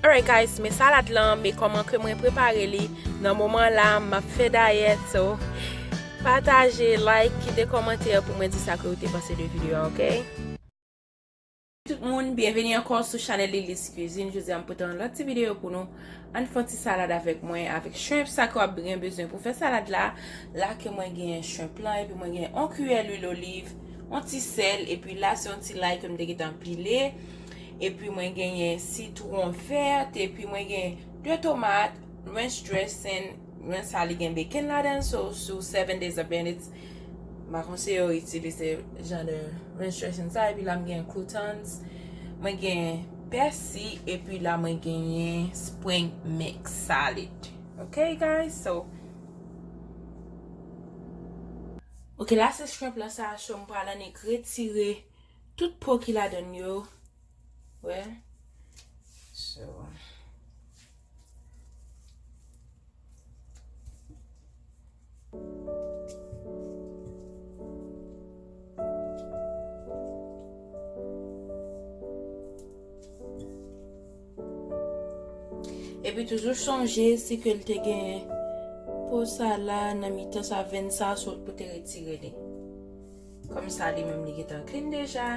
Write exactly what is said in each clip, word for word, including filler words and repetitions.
Alright guys, men salad lan, men kòman ke mwen prepare li. Nan moman la, m ap fè dayèt, so pataje, like, kite kòmantè pou mwen di sa ke ou te panse de videyo a, ok? Tout moun, byenveni ankò sou chanèl Lily's Cuisine. Jodi a, m pote yon lòt ti videyo pou nou. Ann fè yon ti salad avèk mwen, avèk shrimp, sa ke w ap byen bezwen pou fè salad la. La ke mwen genyen shrimp lan, epi mwen genyen yon kiyè lwil oliv, yon ti sèl, epi la se yon ti lay ke m te gentan pile. Epi mwen genyen sitwon vèt, epi mwen genyen de tomat, ranch dressing, ranch sa li gen bacon ladan, so sou Seven Days Adventist, m pa konseye w itilize jan de ranch dressing sa, epi la m gen croutons, mwen gen pèsi, epi la mwen genyen spring mix salad. Ok, guys, so, ok, la se shrimp lan sa, so m pral annik retire tout po ki ladan l yo. Wè. So. Epi toujou sonje, si ke l te gen po sa la, nan mitan sa venn sa, so ou te retire li. Kòm sa li menm li gentan clean deja,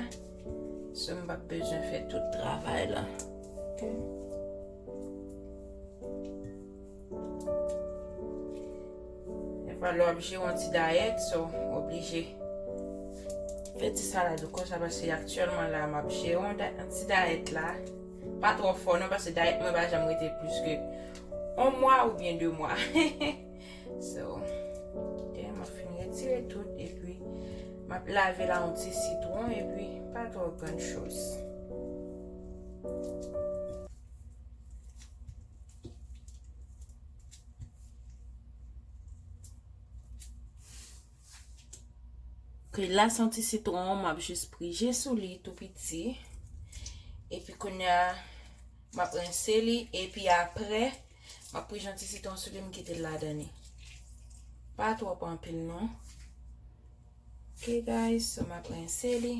so m p ap bezwen fè tout travay la. Ok. Defwa lè w ap jere yon ti dayèt, so w oblije fè ti salad ou konsa, paske aktyèlman la m ap jere yon da-, yon ti dayèt la. Pa twò fò non, paske dayèt mwen pa janm rete plis ke yon mwa oubyen de mwa. So, kite m ap fin retire tout, epi m ap lave la yon ti sitwon, epi pa twò grann choz. Ok, la se yon ti sitwon, m ap jis prije sou li tou piti. Epi kounye a, m ap rense li, epi apre, m ap prije yon ti sitwon sou li, m kite l ladan li. Pa twòp anpil non. Ok, guys, so m ap rense li.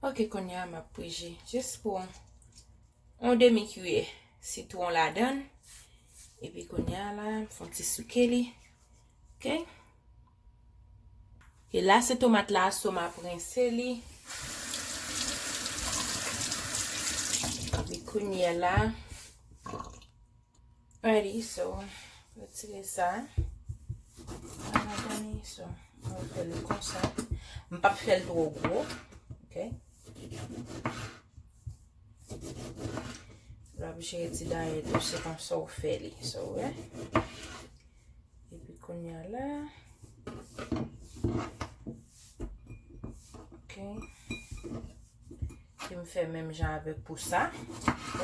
Ok, kounye a m ap prije jis pou yon demi kiyè sitwon ladan l. Epi kounye a la, m fè yon ti souke li. Ok. E la se tomat la, so m ap rense li. Epi kounye a la. Ready, so, retire sa. Sa ladan li, so, mwen fè li konsa. M p ap fè l twò gwo. Ok. Lè w ap jere ti dayèt ou, se konsa w fè li. So, wè. Epi kounye a la. Ok. Epi m fè menm jan avèk pou sa. Ok.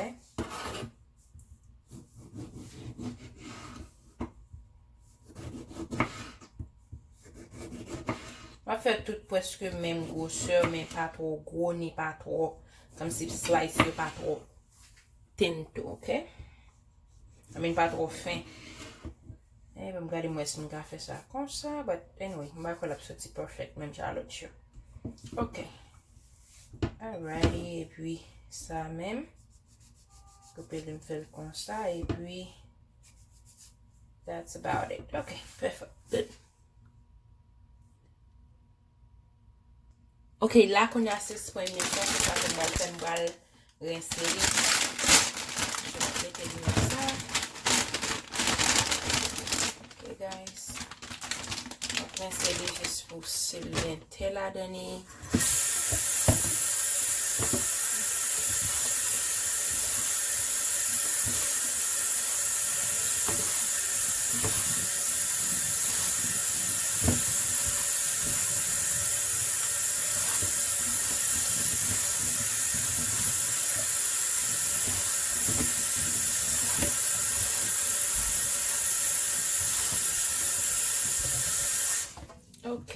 M ap fè tout prèske menm gwosè, men pa twò gwo, ni pa twò, kòmsi slice yo pa twò thin tou, ok? I mean, pa twò fen. Eh, ban m gade m wè si m ka fè sa konsa, but anyway, m pa kwè l ap soti perfect, menm jan lòt yo. Ok. Alrighty, epi sa menm. Koupe li, m fè l konsa, epi that's about it. Ok, perfect. Good. Ok, la kounye a se spring mix la, se sa ke m pral fè, m pral rense li. So, m ap mete li nan sa. Ok, guys. M ap rense li jis pou si l gen tè ladan li. Ok.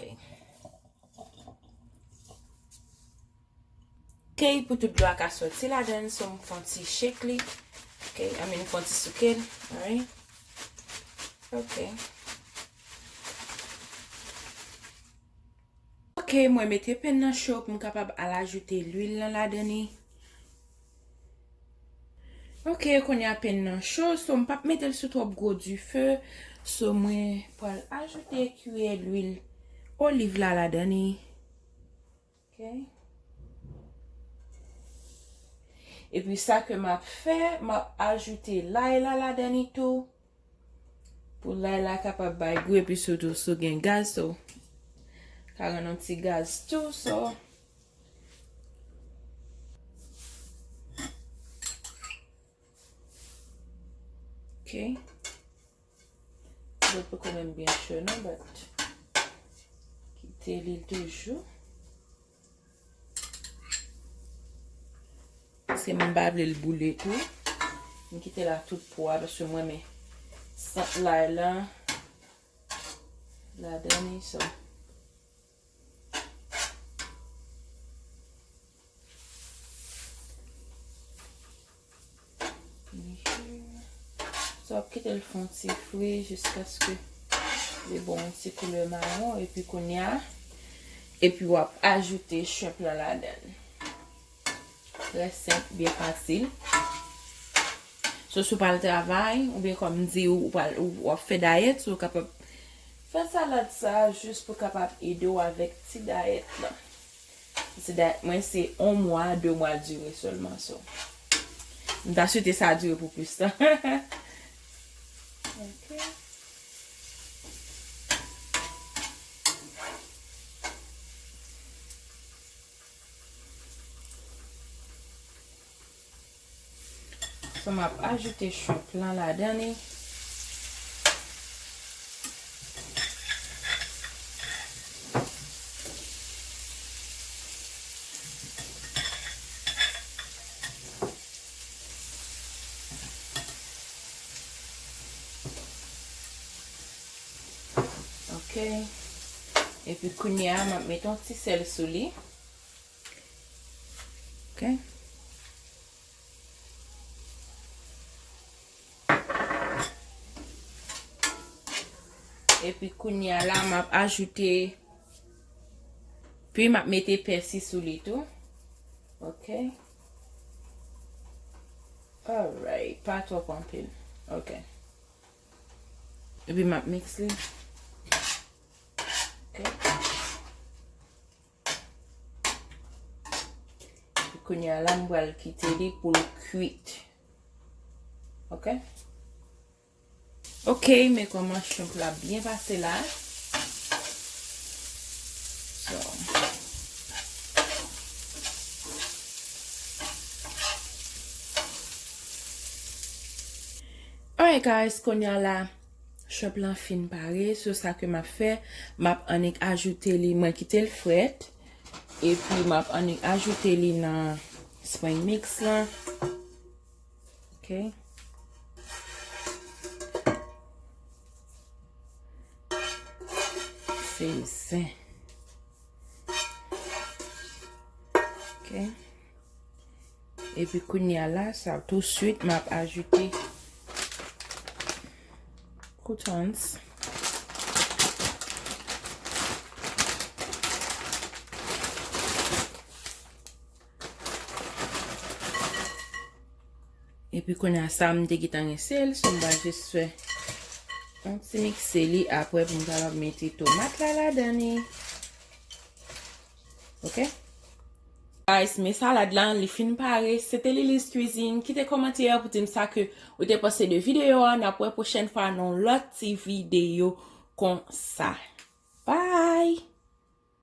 Ok, pou tout dlo a ka sòti ladan l, so m fè yon ti shake li. Ok, I mean, m fè yon ti souke l. Alright. Ok. Ok, mwen mete pen nan cho pou m kapab al ajoute lwil lan ladan li. Ok, kounye a pen nan cho, so m p ap mete l sou twòp gwo dife. So mwen pral ajoute kiyè lwil oliv la ladan li. Ok. Epi sa ke m ap fè, m ap ajoute lay la ladan li tou. Pou lay la kapab bay gou epi sitou si w gen gaz, so, ka rann yon ti gaz tou, so. Ok. Dlo poko menm byen cho non, but kite li toujou. Paske m pa vle l boule tou. M kite la tout po a, paske mwen renmen sant lay la ladan li, so. So, w ap kite l fè yon ti fri jiskaske li ba w yon ti koulè mawon, epi kounye a, epi w ap ajoute shrimp lan ladan l. Trè senp, byen fasil. So, si w pral travay, oubyen kòm m di, ou pral, ou, w ap fè dayèt, so w kapab fè salad sa jis pou kapab ede w avèk ti dayèt lan. Se dat mwen se yon mwa, de mwa dire sèlman, so. M ta swete sa dire pou plis tan. Ok. So, m ap ajoute shrimp lan ladan li. Ok. Epi kounye a, m ap mete yon ti sèl sou li. Ok. Epi kounye a la, m ap ajoute, pi m ap mete pèsi sou li tou. Ok. Alright, pa twòp anpil. Ok. Epi m ap mix li. Ok. Kounye a la, m pral kite li pou l kwit. Ok? Ok, men kòman shrimp la byen pase la. So. Alright, guys, kounye a la, shrimp lan fin pare. So, sa ke m ap fè, m ap annik ajoute li, mwen kite l frèt. Epi, m ap annik ajoute li nan spring mix lan. Ok. Se zen. Ok. Epi kounye a la, sa, touswit, m ap ajoute croutons. Epi kounye a sa, m te gentan gen sèl, so m pral jis fè yon ti mikse li apre pou m kapab mete tomat la ladan li. Ok? Guys, men salad la, li fin pare. Se te Lily's Cuisine. Kite kòmantè pou di m sa ke ou te panse de videyo a. N ap wè pwochèn fwa nan lòt ti videyo konsa. Bye!